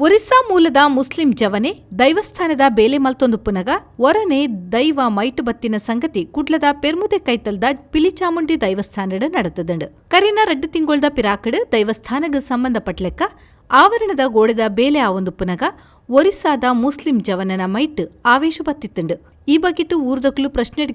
ಒರಿಸ್ಸಾ ಮೂಲದ ಮುಸ್ಲಿಂ ಜವನೆ ದೈವಸ್ಥಾನದ ಬೇಲೆ ಮಲ್ತೊಂದುಪ್ಪುನಗ ಒರನೆ ದೈವ ಮೈಟು ಬತ್ತಿನ ಸಂಗತಿ ಕುಡ್ಲದ ಪೆರ್ಮುದೆ ಕೈತಲ್ದ ಪಿಲಿಚಾಮುಂಡಿ ದೈವಸ್ಥಾನಡ್ ನಡತದಂಡು. ಕರಿನ 2 ತಿಂಗೊಳ್ದ ಪಿರಾಕಡ್ ದೈವಸ್ಥಾನಗ್ ಸಂಬಂಧಪಟ್ಲೆಕ್ಕ ಆವರಣದ ಗೋಡೆದ ಬೇಲೆ ಆವೊಂದುಪ್ಪುನಗ ಒರಿಸ್ಸಾದ ಮುಸ್ಲಿಂ ಜವನನ ಮೈಟ್ ಆವೇಶ ಬತ್ತಿತ್ತುಂಡು. ಈ ಬಗೆಟ್ ಊರ್ದಕ್ಲು ಪ್ರಶ್ನೆಡ್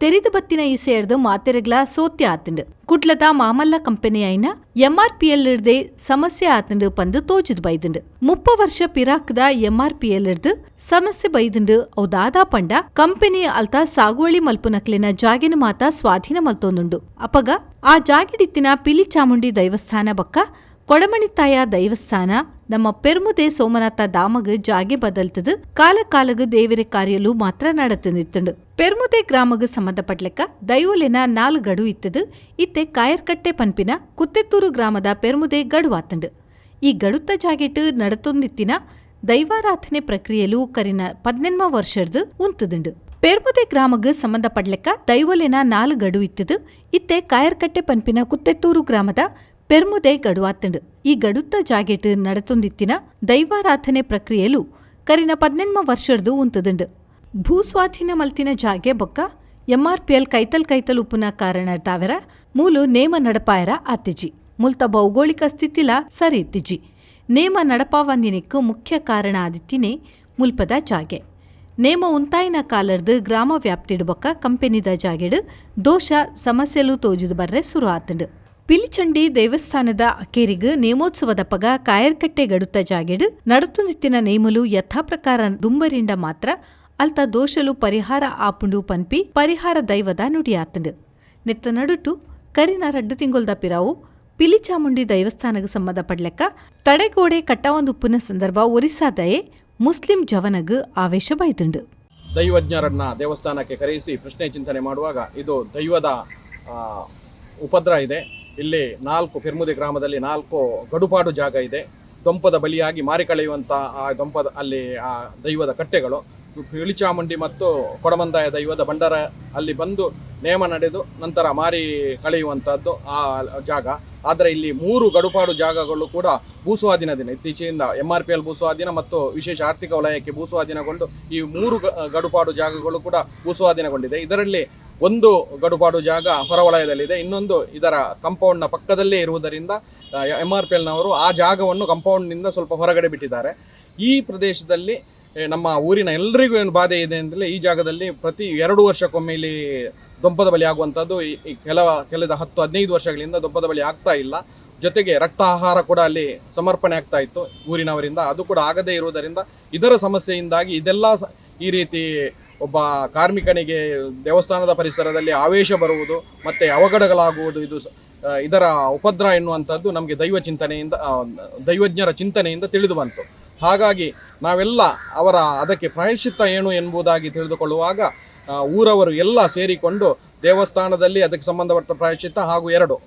ತೆರಿದು ಬತ್ತಿನ ಈ ಸೇರ್ದು ಮಾತೆರೆಗ್ಲ ಸೋತ್ಯ ಆತುಂಡು. ಕುಡ್ಲದ ಮಾಮಲ್ಲ ಕಂಪನಿ ಐನ ಎಂಆರ್ಪಿಎಲ್ ಇರ್ದೆ ಸಮಸ್ಯೆ ಆತುಂಡು ಪಂದು ತೋಜಿದ್ ಬೈದುಂಡು. 30 ವರ್ಷ ಪಿರಾಕ್ದ ಎಂಆರ್ಪಿಎಲ್ ಇರ್ದು ಸಮಸ್ಯೆ ಬೈದುಂಡು. ಅವು ದಾದಾ ಪಂಡ, ಕಂಪನಿ ಅಲ್ತ ಸಾಗುವಳಿ ಮಲ್ಪುನಕ್ಲೆನ ಜಾಗೆನು ಮಾತ ಸ್ವಾಧೀನ ಮಲ್ತೊಂದುಂಡು. ಅಪಗ ಆ ಜಾಗೆಡಿತ್ತಿನ ಪಿಲಿ ಚಾಮುಂಡಿ ದೈವಸ್ಥಾನ ಬಕ್ಕ ಕೊಡಮಣಿತ್ತಾಯ ದೈವಸ್ಥಾನ ನಮ್ಮ ಪೆರ್ಮುದೆ ಸೋಮನಾಥ ದಾಮಗ್ ಜಾಗೆ ಬದಲ್ತದು ಕಾಲ ಕಾಲಗ್ ದೇವಿರೆ ಕಾರ್ಯಲು ಮಾತ್ರ ನಡತಂದಿತ್ತುಂಡು. ಪೆರ್ಮುದೆ ಗ್ರಾಮಗ್ ಸಂಬಂಧಪಟ್ಲೆಕ್ಕ ದೈವೊಲೆನ ನಾಲ್ ಗಡು ಇತ್ತದು. ಇತ್ತೆ ಕಾಯರ್ಕಟ್ಟೆ ಪನ್ಪಿನ ಕುತ್ತೆತ್ತೂರು ಗ್ರಾಮದ ಪೆರ್ಮುದೆ ಗಡುವಾತುಂಡು. ಈ ಗಡುತ್ತ ಜಾಗೆಟ್ ನಡತೊಂದಿತ್ತಿನ ದೈವಾರಾಧನೆ ಪ್ರಕ್ರಿಯೆಲು ಕರಿನ 18 ವರ್ಷರ್ದು ಉಂತುದುಂಡು. ಪೆರ್ಮುದೆ ಗ್ರಾಮಗ್ ಸಂಬಂಧಪಡ್ಲೆಕ್ಕ ದೈವೊಲೆನ ನಾಲ್ ಗಡು ಇತ್ತದು. ಇತ್ತೆ ಕಾಯರ್ಕಟ್ಟೆ ಪನ್ಪಿನ ಕುತ್ತೆತ್ತೂರು ಗ್ರಾಮದ ಪೆರ್ಮುದೆ ಗಡುವಾತುಂಡು. ಈ ಗಡುತ್ತ ಜಾಗೆಟ್ ನಡತೊಂದಿತ್ತಿನ ದೈವಾರಾಧನೆ ಪ್ರಕ್ರಿಯೆಲು ಕರಿನ 18 ವರ್ಷರ್ದು ಉಂತುದುಂಡು. ಭೂಸ್ವಾಧೀನ ಮಲ್ತಿನ ಜಾಗೆ ಬೊಕ್ಕ ಎಂಆರ್ಪಿಎಲ್ ಕೈತಲ್ ಕೈತಲ್ ಉಪ್ಪುನ ಕಾರಣ ತಾವೆರ ಮೂಲು ನೇಮ ನಡಪಾಯರ ಆತಿಜಿ. ಮುಲ್ತ ಭೌಗೋಳಿಕ ಸ್ಥಿತಿಲ ಸರಿ ಇತ್ತಿಜಿ. ನೇಮ ನಡಪಾವಂದಿನಿಕ್ಕು ಮುಖ್ಯ ಕಾರಣ ಆದಿತ್ತಿನೇ ಮುಲ್ಪದ ಜಾಗೆ. ನೇಮ ಉಂತಾಯಿನ ಕಾಲರ್ದು ಗ್ರಾಮ ವ್ಯಾಪ್ತಿಡು ಬೊಕ್ಕ ಕಂಪೆನಿದ ಜಾಗೆಡು ದೋಷ ಸಮಸ್ಯೆಲು ತೋಜುದು ಬರ್ರೆ ಸುರು ಆತುಂಡು. ಪಿಲಿಚಂಡಿ ದೇವಸ್ಥಾನದ ಅಕೇರಿಗ್ ನೇಮೋತ್ಸವದ ಪಗ ಕಾಯರ್ಕಟ್ಟೆ ಗಡುತ್ತ ಜಾಗೆಡು ನಡತುಂದಿತ್ತಿನ ನೇಮಲು ಯಥಾಪ್ರಕಾರ ದುಂಬರಿಂಡ ಮಾತ್ರ ಅಲ್ತ ದೋಷಲು ಪರಿಹಾರ ಆಪುಂಡು ಪನ್ಪಿ ಪರಿಹಾರ ದೈವದ ನುಡಿಯಾತುಂಡು. ನೆತ್ತ ನಡುಟು ಕರಿನ 2 ತಿಂಗೊಲ್ದ ಪಿರಾವು ಪಿಲಿಚಾಮುಂಡಿ ದೈವಸ್ಥಾನಗ್ ಸಂಬಂಧಪಡ್ಲೆಕ್ಕ ತಡೆಗೋಡೆ ಕಟ್ಟಾವೊಂದುಪ್ಪುನ ಸಂದರ್ಭ ಒರಿಸ್ಸಾದಯೆ ಮುಸ್ಲಿಂ ಜವನಗ್ ಆವೇಶ ಬೈದುಂಡು. ದೈವಜ್ಞರನ್ನ ದೇವಸ್ಥಾನಕ್ಕೆ ಕರೆಯಿಸಿ ಪ್ರಶ್ನೆ ಚಿಂತನೆ ಮಾಡುವಾಗ ಇದು ದೈವದ ಉಪದ್ರ ಇದೆ. ಇಲ್ಲಿ ನಾಲ್ಕು ಪೆರ್ಮುದೆ ಗ್ರಾಮದಲ್ಲಿ ನಾಲ್ಕು ಗಡುಪಾಡು ಜಾಗ ಇದೆ. ದೊಂಪದ ಬಲಿಯಾಗಿ ಮಾರಿ ಕಳೆಯುವಂಥ ಆ ದೊಂಪದ ಅಲ್ಲಿ ಆ ದೈವದ ಕಟ್ಟೆಗಳು, ಪಿಲಿಚಾಮುಂಡಿ ಮತ್ತು ಕೊಡಮಂದಾಯ ದೈವದ ಭಂಡಾರ ಅಲ್ಲಿ ಬಂದು ನೇಮ ನಡೆದು ನಂತರ ಮಾರಿ ಕಳೆಯುವಂಥದ್ದು ಆ ಜಾಗ. ಆದರೆ ಇಲ್ಲಿ ಮೂರು ಗಡುಪಾಡು ಜಾಗಗಳು ಕೂಡ ಭೂಸ್ವಾಧೀನ ದಿನ ಇತ್ತೀಚೆಯಿಂದ ಎಂಆರ್ಪಿಎಲ್ ಭೂಸ್ವಾಧೀನ ಮತ್ತು ವಿಶೇಷ ಆರ್ಥಿಕ ವಲಯಕ್ಕೆ ಭೂಸ್ವಾಧೀನಗೊಂಡು ಈ ಮೂರು ಗಡುಪಾಡು ಜಾಗಗಳು ಕೂಡ ಭೂಸ್ವಾಧೀನಗೊಂಡಿದೆ. ಇದರಲ್ಲಿ ಒಂದು ಗಡುಪಾಡು ಜಾಗ ಹೊರವಲಯದಲ್ಲಿದೆ. ಇನ್ನೊಂದು ಇದರ ಕಂಪೌಂಡ್ನ ಪಕ್ಕದಲ್ಲೇ ಇರುವುದರಿಂದ ಎಂಆರ್ಪಿಎಲ್ನವರು ಆ ಜಾಗವನ್ನು ಕಂಪೌಂಡ್ನಿಂದ ಸ್ವಲ್ಪ ಹೊರಗಡೆ ಬಿಟ್ಟಿದ್ದಾರೆ. ಈ ಪ್ರದೇಶದಲ್ಲಿ ನಮ್ಮ ಊರಿನ ಎಲ್ರಿಗೂ ಏನು ಬಾಧೆ ಇದೆ ಅಂದರೆ, ಈ ಜಾಗದಲ್ಲಿ ಪ್ರತಿ 2 ವರ್ಷಕ್ಕೊಮ್ಮೆ ಇಲ್ಲಿ ದೊಂಪದ ಬಲಿ ಆಗುವಂಥದ್ದು. ಈ ಈ ಕೆಲದ 10-15 ವರ್ಷಗಳಿಂದ ದೊಂಪದ ಬಲಿ ಆಗ್ತಾ ಇಲ್ಲ. ಜೊತೆಗೆ ರಕ್ತ ಆಹಾರ ಕೂಡ ಅಲ್ಲಿ ಸಮರ್ಪಣೆ ಆಗ್ತಾ ಇತ್ತು ಊರಿನವರಿಂದ. ಅದು ಕೂಡ ಆಗದೇ ಇರುವುದರಿಂದ, ಇದರ ಸಮಸ್ಯೆಯಿಂದಾಗಿ ಇದೆಲ್ಲ ಈ ರೀತಿ ಒಬ್ಬ ಕಾರ್ಮಿಕನಿಗೆ ದೇವಸ್ಥಾನದ ಪರಿಸರದಲ್ಲಿ ಆವೇಶ ಬರುವುದು ಮತ್ತು ಅವಘಡಗಳಾಗುವುದು, ಇದು ಇದರ ಉಪದ್ರ ಎನ್ನುವಂಥದ್ದು ನಮಗೆ ದೈವ ಚಿಂತನೆಯಿಂದ, ದೈವಜ್ಞರ ಚಿಂತನೆಯಿಂದ ತಿಳಿದು ಬಂತು. ಹಾಗಾಗಿ ನಾವೆಲ್ಲ ಅವರ ಅದಕ್ಕೆ ಪ್ರಾಯಶ್ಚಿತ್ತ ಏನು ಎಂಬುದಾಗಿ ತಿಳಿದುಕೊಳ್ಳುವಾಗ ಊರವರು ಎಲ್ಲ ಸೇರಿಕೊಂಡು ದೇವಸ್ಥಾನದಲ್ಲಿ ಅದಕ್ಕೆ ಸಂಬಂಧಪಟ್ಟ ಪ್ರಾಯಶ್ಚಿತ್ತ ಹಾಗೂ ಎರಡು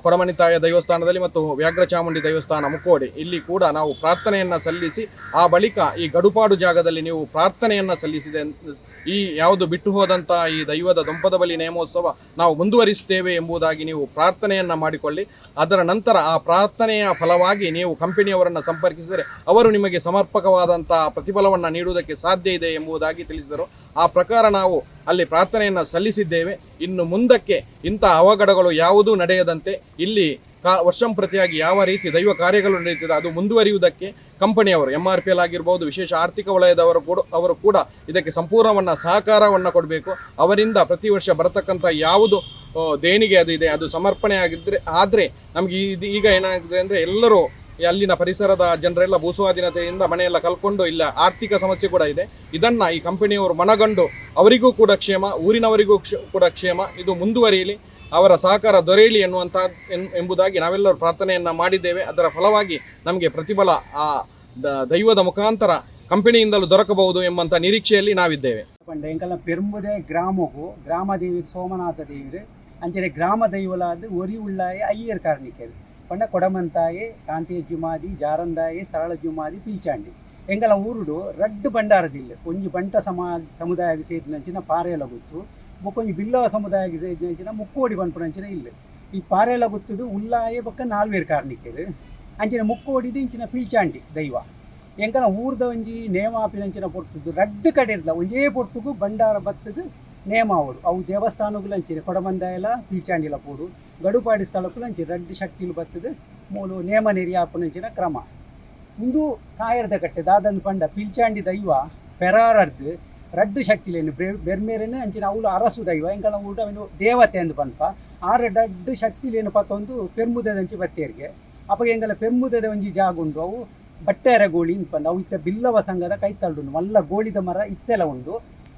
ಕೊಡಮಣಿತಾಯ ದೇವಸ್ಥಾನದಲ್ಲಿ ಮತ್ತು ವ್ಯಾಘ್ರಚಾಮುಂಡಿ ದೇವಸ್ಥಾನ ಮುಕ್ಕೋಡಿ, ಇಲ್ಲಿ ಕೂಡ ನಾವು ಪ್ರಾರ್ಥನೆಯನ್ನು ಸಲ್ಲಿಸಿ, ಆ ಬಳಿಕ ಈ ಗಡುಪಾಡು ಜಾಗದಲ್ಲಿ ನೀವು ಪ್ರಾರ್ಥನೆಯನ್ನು ಸಲ್ಲಿಸಿದೆ, ಈ ಯಾವುದು ಬಿಟ್ಟು ಹೋದಂಥ ಈ ದೈವದ ದೊಂಪದ ಬಲಿ ನೇಮೋತ್ಸವ ನಾವು ಮುಂದುವರಿಸುತ್ತೇವೆ ಎಂಬುದಾಗಿ ನೀವು ಪ್ರಾರ್ಥನೆಯನ್ನು ಮಾಡಿಕೊಳ್ಳಿ. ಅದರ ನಂತರ ಆ ಪ್ರಾರ್ಥನೆಯ ಫಲವಾಗಿ ನೀವು ಕಂಪನಿಯವರನ್ನು ಸಂಪರ್ಕಿಸಿದರೆ ಅವರು ನಿಮಗೆ ಸಮರ್ಪಕವಾದಂಥ ಪ್ರತಿಫಲವನ್ನು ನೀಡುವುದಕ್ಕೆ ಸಾಧ್ಯ ಇದೆ ಎಂಬುದಾಗಿ ತಿಳಿಸಿದರು. ಆ ಪ್ರಕಾರ ನಾವು ಅಲ್ಲಿ ಪ್ರಾರ್ಥನೆಯನ್ನು ಸಲ್ಲಿಸಿದ್ದೇವೆ. ಇನ್ನು ಮುಂದಕ್ಕೆ ಇಂಥ ಅವಘಡಗಳು ಯಾವುದೂ ನಡೆಯದಂತೆ, ಇಲ್ಲಿ ವರ್ಷಂಪ್ರತಿಯಾಗಿ ಯಾವ ರೀತಿ ದೈವ ಕಾರ್ಯಗಳು ನಡೆಯುತ್ತಿದೆ, ಅದು ಮುಂದುವರಿಯುವುದಕ್ಕೆ ಕಂಪನಿಯವರು, ಎಂಆರ್ಪಿಎಲ್ ಆಗಿರ್ಬೋದು, ವಿಶೇಷ ಆರ್ಥಿಕ ವಲಯದವರು ಕೂಡ, ಅವರು ಕೂಡ ಇದಕ್ಕೆ ಸಂಪೂರ್ಣವನ್ನು ಸಹಕಾರವನ್ನು ಕೊಡಬೇಕು. ಅವರಿಂದ ಪ್ರತಿ ವರ್ಷ ಬರತಕ್ಕಂಥ ಯಾವುದು ದೇಣಿಗೆ ಅದು ಇದೆ, ಅದು ಸಮರ್ಪಣೆ ಆಗಿದ್ದರೆ ಆದರೆ ನಮಗೆ ಇದು ಈಗ ಏನಾಗಿದೆ ಅಂದರೆ, ಎಲ್ಲರೂ ಈ ಅಲ್ಲಿನ ಪರಿಸರದ ಜನರೆಲ್ಲ ಭೂಸ್ವಾಧೀನತೆಯಿಂದ ಮನೆಯೆಲ್ಲ ಕಳ್ಕೊಂಡು ಇಲ್ಲ ಆರ್ಥಿಕ ಸಮಸ್ಯೆ ಕೂಡ ಇದೆ. ಇದನ್ನು ಈ ಕಂಪನಿಯವರು ಮನಗಂಡು ಅವರಿಗೂ ಕೂಡ ಕ್ಷೇಮ, ಊರಿನವರಿಗೂ ಕೂಡ ಕ್ಷೇಮ, ಇದು ಮುಂದುವರಿಯಲಿ, ಅವರ ಸಹಕಾರ ದೊರೆಯಲಿ ಎನ್ನುವಂಥ ಎಂಬುದಾಗಿ ನಾವೆಲ್ಲರೂ ಪ್ರಾರ್ಥನೆಯನ್ನು ಮಾಡಿದ್ದೇವೆ. ಅದರ ಫಲವಾಗಿ ನಮಗೆ ಪ್ರತಿಫಲ ಆ ದೈವದ ಮುಖಾಂತರ ಕಂಪನಿಯಿಂದಲೂ ದೊರಕಬಹುದು ಎಂಬಂಥ ನಿರೀಕ್ಷೆಯಲ್ಲಿ ನಾವಿದ್ದೇವೆ. ಪಂಡ ಎಂಕಲ್ನ ಪೆರ್ಮುದೆ ಗ್ರಾಮಗು ಗ್ರಾಮ ದೇವಿ ಸೋಮನಾಥ ದೇವರು, ಅಂಚನೆ ಗ್ರಾಮ ದೈವಲಾದ ಒರಿ ಉಳ್ಳಾಯ ಅಯ್ಯರ್ ಕಾರ್ಣಿಕೆರ್ ಪಂಡ ಕೊಡಮಂತಾಯಿ, ಕಾಂತಿಯ ಜುಮಾದಿ, ಜಾರಂದಾಯಿ, ಸರಳ ಜುಮಾದಿ, ಪಿಲ್ಚಾಂಡಿ. ಎಂಕಲ ಊರುಡು ರಡ್ಡ್ ಭಂಡಾರದಿಲ್ಲ. ಒಂಜಿ ಬಂಟ ಸಮುದಾಯಕ್ಕೆ ಸೇರಿದಂಚಿನ ಪಾರೆಲ ಗುತ್ತು, ಬೊಕ್ಕೊಂಜಿ ಬಿಲ್ಲವ ಸಮುದಾಯಕ್ಕೆ ಸೇರಿದಂಚಿನ ಮುಕ್ಕೋಡಿ ಪನ್ಪುನಂಚಿನ ಇಲ್ಲ. ಈ ಪಾರೆಲ ಗುತ್ತುಡು ಉಲ್ಲಾಯ ಬೊಕ್ಕ ನಾಲ್ವೇರ್ ಕಾರ್ಣಿಕೆರ್. ಅಂಚಿನ ಮುಕ್ಕೋಡಿಡು ಇಂಚಿನ ಪಿಲ್ಚಾಂಡಿ ದೈವ ಎಂಕನ ಊರ್ದ ಒಂಜಿ ನೇಮ ಆಪಿನಂಚಿನ ಪೊರ್ತುದು ರಡ್ಡ್ ಕಡೆ ಇರ್ಲ ಒಂಜೇ ಪೊರ್ತುಗು ಬಂಡಾರ ಬತ್ತದು ನೇಮ ಆವಡು. ಅವು ದೇವಸ್ಥಾನಗುಲು ಅಂಚಿನ ಕೊಡಮಂದಾಯಲ ಪಿಲ್ಚಾಂಡಿಲ ಪೋಡು ಗಡುಪಾಡಿ ಸ್ಥಳಕ್ಕೂ ಅಂಚಿ ರಡ್ಡ್ ಶಕ್ತಿಲು ಬತ್ತದು ಮೂಲು ನೇಮ ನೆರಿ ಆಪುನಂಚಿನ ಕ್ರಮ. ಉಂದು ಕಾಯರ್ದ ಕಟ್ಟೆ ದಾದಂದು ಪಂಡ ಪಿಲ್ಚಾಂಡಿ ದೈವ ಪೆರಾರಡ್ದು ರಡ್ಡು ಶಕ್ತಿಲೇನು ಬೆರ್ಮೇರೇನು ಅಂಚಿನ ಅವುಲು ಅರಸು ದೈವ ಎಂಕಲ ಊಟ ಅವೆನು ದೇವತೆ ಅಂದ್ ಪನ್ಪ. ಆ ರಡ್ಡು ಶಕ್ತಿಲೇನು ಪತ್ತೊಂದು ಪೆರ್ಮುದೆದಂಚಿ ಬತ್ತೇರಿಗೆ. ಅಪಗ ಎಂಕಲ ಪೆರ್ಮುದೆದ ಒಂಜಿ ಜಾಗ ಉಂಡು, ಅವು ಬಟ್ಟೆರ ಗೋಳಿ ಪಂದ್. ಅವು ಇತ್ತೆ ಬಿಲ್ಲವ ಸಂಘದ ಕೈತಲ್ಡುಂಡು. ಮಲ್ಲ ಗೋಳಿದ ಮರ ಇತ್ತೆಲ ಉಂಡು.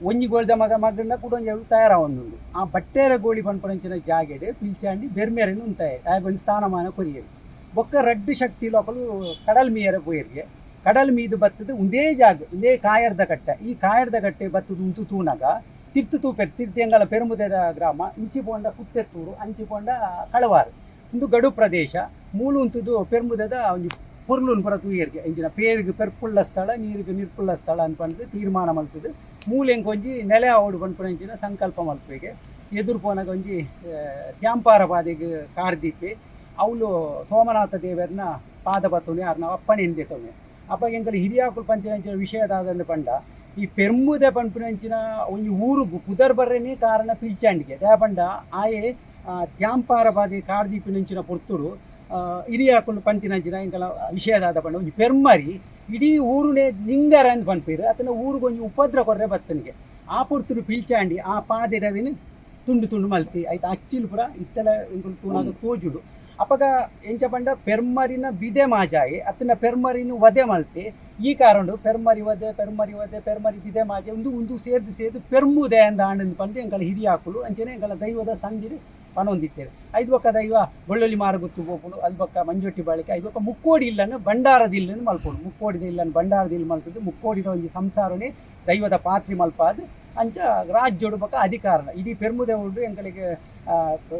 ಒಂಜಿ ಗೋಳಿದ ಮಗ ಮಗನ ಕೂಡ ಒಂಜಿ ಅವು ತಯಾರಾವೊಂದುಂಡು. ಆ ಬಟ್ಟೆರ ಗೋಳಿ ಪನ್ಪನಂಚಿನ ಜಾಗೆಡ್ ಪಿಲ್ಚಾಂಡಿ ಬೆರ್ಮೇರೆನು ಉಂತಾಯೆ, ಆಗ ಒಂಜಿ ಸ್ಥಾನಮಾನ ಕೊರಿಯೆರು. ಬೊಕ್ಕ ರಡ್ಡು ಶಕ್ತಿ ಲೋಕಲು ಕಡಲ್ ಮೀಯರ ಪೋಯೆರ್ಗೆ. ಕಡಲ್ ಮೀದು ಬತ್ತದು ಒಂದೇ ಜಾಗ, ಒಂದೇ ಕಾಯರ್ದ ಕಟ್ಟೆ. ಈ ಕಾಯರ್ದ ಕಟ್ಟೆ ಬತ್ತದು ಉಂತು ತೂನಗ ತಿರ್ತು ತೂಪೆರ್. ತಿರ್ತು ಎಂಗಲ ಪೆರುಮುದೆದ ಗ್ರಾಮ, ಇಂಚಿ ಪೋಂಡ ಕುತ್ತೆತ್ತೂರು, ಅಂಚಿ ಪೋಂಡ ಕಳವಾರು, ಉಂದು ಗಡು ಪ್ರದೇಶ. ಮೂಲು ಉಂತುದು ಪೆರ್ಮುದೆದ ಒಂಜಿ ಪೊರ್ಲುನ್ ಪೂರ ತೂಯೆರ್ಗೆ. ಇಂಚಿನ ಪೇರಿಗೆ ಪೆರ್ಪುಳ್ಳ ಸ್ಥಳ, ನೀರಿಗೆ ನಿರ್ಪುಳ್ಳ ಸ್ಥಳ ಅನ್ಪಂದು ತೀರ್ಮಾನ ಮಲ್ತದು ಮೂಲೆಂಕ್ ಒಂಜಿ ನೆಲೆ ಆವೊಡು ಪನ್ಪುನಂಚಿನ ಸಂಕಲ್ಪ ಮಲ್ಪುವೆಗೆ. ಎದುರು ಪೋನಗ ಒಂಜಿ ತ್ಯಾಂಪಾರ ಪಾದೆಗ್ ಕಾರ್ದೀಪೆ. ಅವುಲು ಸೋಮನಾಥ ದೇವರ್ನ ಪಾದ ಪತ್ತೊನೆ ಆರ್ನ ಅಪ್ಪಣೆ ದೆತೊನೆ. ಅಪಗ ಎಂಕಲು ಹಿರಿಯಾಕುಲು ಪಂಚಿನಂಚಿನ ವಿಷಯ ದಾದಂದು ಪಂಡ, ಈ ಪೆರ್ಮುದೆ ಪನ್ಪಿನಂಚಿನ ಒಂಜಿ ಊರುಗು ಪುದರ್ ಬರ್ರೆನೇ ಕಾರಣ ಪಿಲ್ಚಾಂಡಿಗೆ. ದಾಯೆ ಪಂಡ ಆಯೆ ತ್ಯಾಂಪಾರ ಪಾದೆ ಕಾರ್ದೀಪಿನಂಚಿನ ಪೊರ್ತುಡು ಹಿರಿಯಾಕುಲು ಪಂತಿನಂಚಿನ ಎಂಕಲ ವಿಷಯದಾದ ಪಂಡ, ಒಂಜಿ ಪೆರ್ಮರಿ ಇಡೀ ಊರುನೇ ನಿಂಗರ ಅಂದ್ ಪನ್ಪೆರ್ ಅತನ ಊರುಗೊಂಜಿ ಒಂಜಿ ಉಪದ್ರ ಕೊರ್ರೆ ಬತ್ತನಿಗೆ. ಆ ಪೊರ್ತುಡು ಪಿಲ್ಚಾಂಡಿ ಆ ಪಾದೆಡವಿನ ತುಂಡು ತುಂಡು ಮಲ್ತಿ ಐತ ಅಚ್ಚಿಲ್ ಪೂರ ಇತ್ತೆಲ ಎಂಕುಲು ತೂನಗ ತೋಜುಡು. ಅಪಗ ಎಂಚ ಪಂಡ ಪೆರ್ಮರಿನ ಬಿದೆ ಮಾಜಾಯಿ ಅತ್ತನ ಪೆರ್ಮರಿನ ವಧೆ ಮಲ್ತಿ. ಈ ಕಾರಣ ಪೆರ್ಮರಿ ವಧೆ, ಪೆರ್ಮರಿ ವಧೆ, ಪೆರ್ಮರಿ ಬಿದೆ ಮಾಜೆ ಉಂದು ಉಂದು ಸೇರ್ದು ಸೇರ್ದು ಪೆರ್ಮುದೆ ಅಂದ ಆಂಡಂದು ಪಂದ್ ಎಂಕಲ ಹಿರಿಯಾಕುಲು ಅಂಚನೆ ಎಂಕಲ ದೈವದ ಸಂದಿಡ್ ಪನೊಂದಿತ್ತೇರು. ಐದು ಬೊಕ್ಕ ದೈವ ಬೊಳ್ಳೊಳ್ಳಿ ಮಾರುಗುತ್ತು ಪೋಪುಂಡು. ಅದು ಬೊಕ್ಕ ಮಂಜೊಟ್ಟಿ ಬಾಳಿಕೆ. ಐದು ಬೊಕ್ಕ ಮುಕ್ಕೋಡಿ ಇಲ್ಲನ್ನು ಬಂಡಾರದ ಇಲ್ಲನ್ನು ಮಲ್ಪುಂಡು. ಮುಕ್ಕೋಡಿದ ಇಲ್ಲನ್ನು ಬಂಡಾರದ ಇಲ್ಲು ಮಲ್ತದ್ದು ಮುಕ್ಕೋಡಿದ ಒಂಜಿ ಸಂಸಾರನೇ ದೈವದ ಪಾತ್ರಿ ಮಲ್ಪಾದ್ ಅಂಚ ರಾಜ್ಯೋಡು ಬೊಕ್ಕ ಅಧಿಕಾರನ ಇಡೀ ಪೆರ್ಮುದೆ ಉಂಡು. ಎಂಕಲಿಗೆ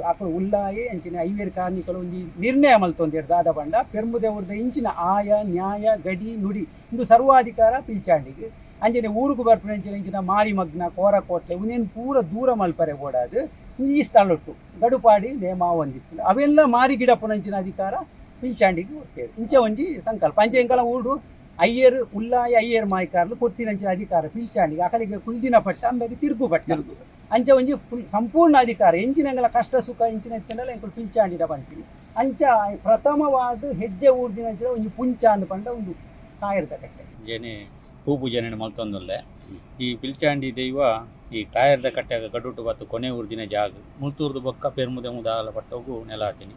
ಅಕುಲು ಉಲ್ಲಾಯಿ ಅಂಚಿನ ಐವೇರು ಕಾರ್ನಿಕಲು ಒಂಜಿ ನಿರ್ಣಯ ಮಲ್ತೊಂದೇರು. ದಾದ ಪಂಡ ಪೆರ್ಮುದೆ ಊರ್ದ ಇಂಚಿನ ಆಯ ನ್ಯಾಯ ಗಡಿ ನುಡಿ ಇಂದು ಸರ್ವಾಧಿಕಾರ ಪಿಲ್ಚಾಂಡಿಗೆ. ಅಂಚನೆ ಊರುಗು ಬರ್ಪಿನ ಅಂಚಿನ ಇಂಚಿನ ಮಾರಿ ಮಗ್ನ ಕೋರ ಕೋಟ್ಲೆ ಉಂದೇನು ಪೂರ ದೂರ ಮಲ್ಪರೆ ಬೋಡಾದ್ ಈ ಸ್ಥಳೊಟ್ಟು ಗಡುಪಾಡಿ ನೇಮ ಹೊಂದಿತ್ತು. ಅವೆಲ್ಲ ಮಾರಿ ಗಿಡಪ್ಪನಂಚಿನ ಅಧಿಕಾರ ಪಿಲ್ಚಾಂಡಿಗೆ ಕೊಡ್ತೇವೆ. ಇಂಚ ಒಂಜಿ ಸಂಕಲ್ಪ. ಅಂಚೆ ಎಂಕಲ ಊರು ಅಯ್ಯರ್ ಉಲ್ಲಾಯ ಅಯ್ಯರ್ ಮಾಯ್ಕಾರ್ಲು ಕೊಡ್ತಿನಂಚಿನ ಅಧಿಕಾರ ಪಿಲ್ಚಾಂಡಿಗೆ. ಅಕಲಿಗೆ ಕುಲ್ದಿನ ಪಟ್ಟ, ಅಂಬೆಗೆ ತಿರುಗು ಪಟ್ಟ, ಅಂಚ ಒಂಜಿ ಫುಲ್ ಸಂಪೂರ್ಣ ಅಧಿಕಾರ. ಎಂಚಿನ ಕಷ್ಟ ಸುಖ ಎಂಚಿನ ಇತ್ತಂಡಲ ಎಂಕುಲು ಪಿಲ್ಚಾಂಡಿಡ ಪನ್ಪಿನಿ. ಅಂಚ ಪ್ರಥಮವಾದ ಹೆಜ್ಜೆ ಊರ್ದಿನಂಚಿನ ಒಂಜಿ ಪುಂಚ ಅಂದ್ ಪಂಡ ಒಂದು ಕಾಯರ್ದ ಕಟ್ಟೆ. ಜನೆ ಪೂ ಪೂಜನೆ ಮಲ್ತೊಂದುಲ್ಲೆ. ಈ ಪಿಲ್ಚಾಂಡಿ ದೈವ ಈ ಕಾಯರ್ದ ಕಟ್ಟೆಗ ಗಡುಟು ಬತ್ತು ಕೊನೆ ಊರ್ದಿನ ಜಾಗ. ಮುಲ್ತೂರ್ದು ಬೊಕ್ಕ ಪೆರ್ಮುದೆ ಮುದಾಲ ಪಟ್ಟೋಗು ನೆಲ ಆತಿನಿ.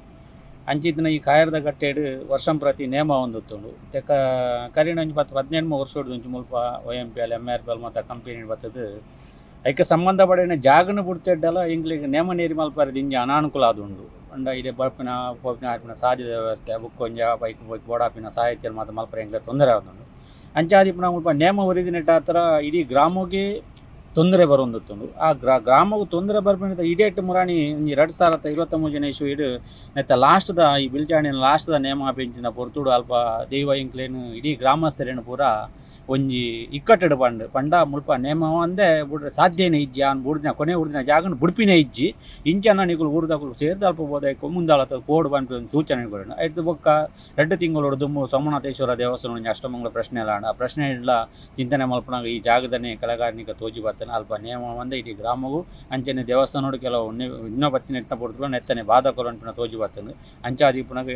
ಅಂಚಿತ್ತಿನ ಈ ಕಾಯರ್ದ ಕಟ್ಟೆಡ್ ವರ್ಷಂ ಪ್ರತಿ ನೇಮ ಒಂದುತ್ತುಂಡು. ತೆಕ್ಕ ಕರಿನ ಒಂಜಿ 10 18 ವರ್ಷೊಡ್ದು ಒಂಜಿ ಮುಲ್ಪ O M P L, M R P L ಮಾತ ಕಂಪನಿ ಬತ್ತದು ಐಕ್ ಸಂಬಂಧಪಡಿನ ಜಾಗನ ಬುಡ್ತೆಡ್ಡಲ ಎಂಕ್ಲೆಗ್ ನೇಮ ನೇರಿ ಮಲ್ಪರೆ ದಿಂಜ ಅನಾನುಕೂಲ ಆದುಂಡು. ಪಂಡ ಇಡೆ ಬರ್ಪಿನ ಪೋಪಿನ ಆಪಿನ ಸಾದಿದ ವ್ಯವಸ್ಥೆ ಬೊಕ್ಕ ಒಂಜಿ ಬೈಕ್ ಬೈಕ್ ಬೋಡಾಪಿನ ಸಾಹಿತ್ಯ ಮಾತ ಮಲ್ಪರೆ ಎಂಕ್ಲೆಗ್ ತೊಂದರೆ ಆದುಂಡು. ಅಂಚಾದಿಪ್ಪುನ ಮುಲ್ಪ ನೇಮ ಒರಿದಿನೆಟ್ಟಾತ್ರ ಇಡೀ ಗ್ರಾಮೊಗೆ ತೊಂದರೆ ಬರೊಂದುತ್ತುಂಡು. ಆ ಗ್ರಾಮಗ್ ತೊಂದರೆ ಬರ್ಪಿನ ಇಡೇಟ್ ಮುರಾಣಿ ಒಂಜಿ 2023ನೇ ಇಸ್ವಿಡ್ ನೆತ್ತ ಲಾಸ್ಟ್ದ ಈ ಬಿಲ್ಚಾಣಿನ ಲಾಸ್ಟ್ದ ನೇಮ ಆಪಿಂಚಿನ ಪೊರ್ತುಡು ಅಲ್ಪ ದೈವ ಎಂಕ್ಲೆನ್ ಇಡೀ ಗ್ರಾಮಸ್ಥರೆನ್ ಪೂರ ಒಂಜಿ ಇಕ್ಕಟ್ಟೆಡ್ ಪಂಡ್ ಪಂಡ ಮುಲ್ಪ ನೇಮ ಅಂದೆ ಬುಡ್ರೆ ಸಾಧ್ಯನೇ ಇಜ್ಜಿ, ಆನ್ ಬುಡ್ದಿನ ಕೊನೆ ಊರ್ದಿನ ಜಾಗನ್ ಬುಡ್ಪಿನೇ ಇಜ್ಜಿ, ಇಂಚನ ನಿಕುಲು ಊರ್ದಕುಲು ಸೇರ್ದ್ ಅಲ್ಪ ಬೋದಾಯ್ಕೊ ಮುಂದಾಳತ ಪೋಡು ಪನ್ಪಿ ಒಂಜಿ ಸೂಚನೆ ಕೊರ್ಂಡ್. ಐರ್ದ್ ಬೊಕ್ಕ 2 ತಿಂಗಳೊಡು ದುಂಬು ಸೋಮನಾಥೇಶ್ವರ ದೇವಸ್ಥಾನ ಒಂಜಿ ಅಷ್ಟಮಂಗಲ ಪ್ರಶ್ನೆ ಎಲ್ಲ ಆಂಡ್. ಆ ಪ್ರಶ್ನೆ ಇಡ್ಲ ಚಿಂತನೆ ಮಲ್ಪುನಗ ಈ ಜಾಗದನೆ ಕಲೆಗಾರನಿಕ ತೋಜಿ ಬತ್ತನ ಅಲ್ಪ ನೇಮ ಒಂದೆ ಇಡೀ ಗ್ರಾಮಗು ಅಂಚನೆ ದೇವಸ್ಥಾನಡು ಕೆಲವು ಇನ್ನೊ ಬತ್ತಿನ ಎತ್ನ ಪೊರ್ತುಲು ನೆತ್ತನೆ ಬಾಧಕರು ಅನ್ಪಿನ ತೋಜಿ ಬತ್ತಂದು. ಅಂಚಾದ್ ಇಪ್ಪುನಗ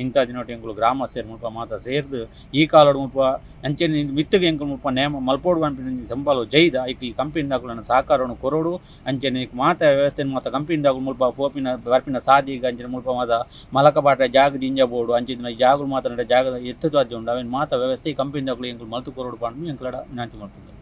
ಇಂಥ ದಿನೊಟ್ಟು ಎಂಕುಲು ಗ್ರಾಮಸ್ಥೆರ್ ಮುಲ್ಪ ಮಾತ ಸೇರ್ದ್ ಈ ಕಾಲಡ್ ಮುಲ್ಪ ಅಂಚನೆ ಮಿತ್ತುಗ್ ಎಂಕುಲು ಮುಲ್ಪ ನೇಮ ಮಲ್ಪೊಡು ಪನ್ಪಿನ ಒಂಜಿ ಸಂಬಾಲು ಜೈದ ಐಕ್ ಈ ಕಂಪನಿದಕುಲೆನ ಸಹಕಾರವನ್ನು ಕೊರೊಡು. ಅಂಚನೆ ಮಾತ ವ್ಯವಸ್ಥೆನ್ ಮಾತ ಕಂಪನಿದಕುಲು ಮುಲ್ಪ ಪೋಪಿನ ಬರ್ಪಿನ ಸಾದಿಗ್ ಅಂಚನೆ ಮುಲ್ಪ ಮಾತ ಮಲಕಪಾಟ ಜಾಗ ದಿಂಜ ಬೋಡು. ಅಂಚಿನ ಜಾಗಲು ಮಾತ ಜಾಗ ಎತ್ತುದು ಉಂಡು. ಅವೆನ್ ಮಾತ ವ್ಯವಸ್ಥೆ ಈ ಕಂಪನಿದಕುಲು ಎಂಕುಲು ಮಲ್ತು ಕೊರೊಡು ಪಂದ್ ಎಂಕುಲಡ ವಿನಂತಿ ಮಲ್ಪುಂಡು.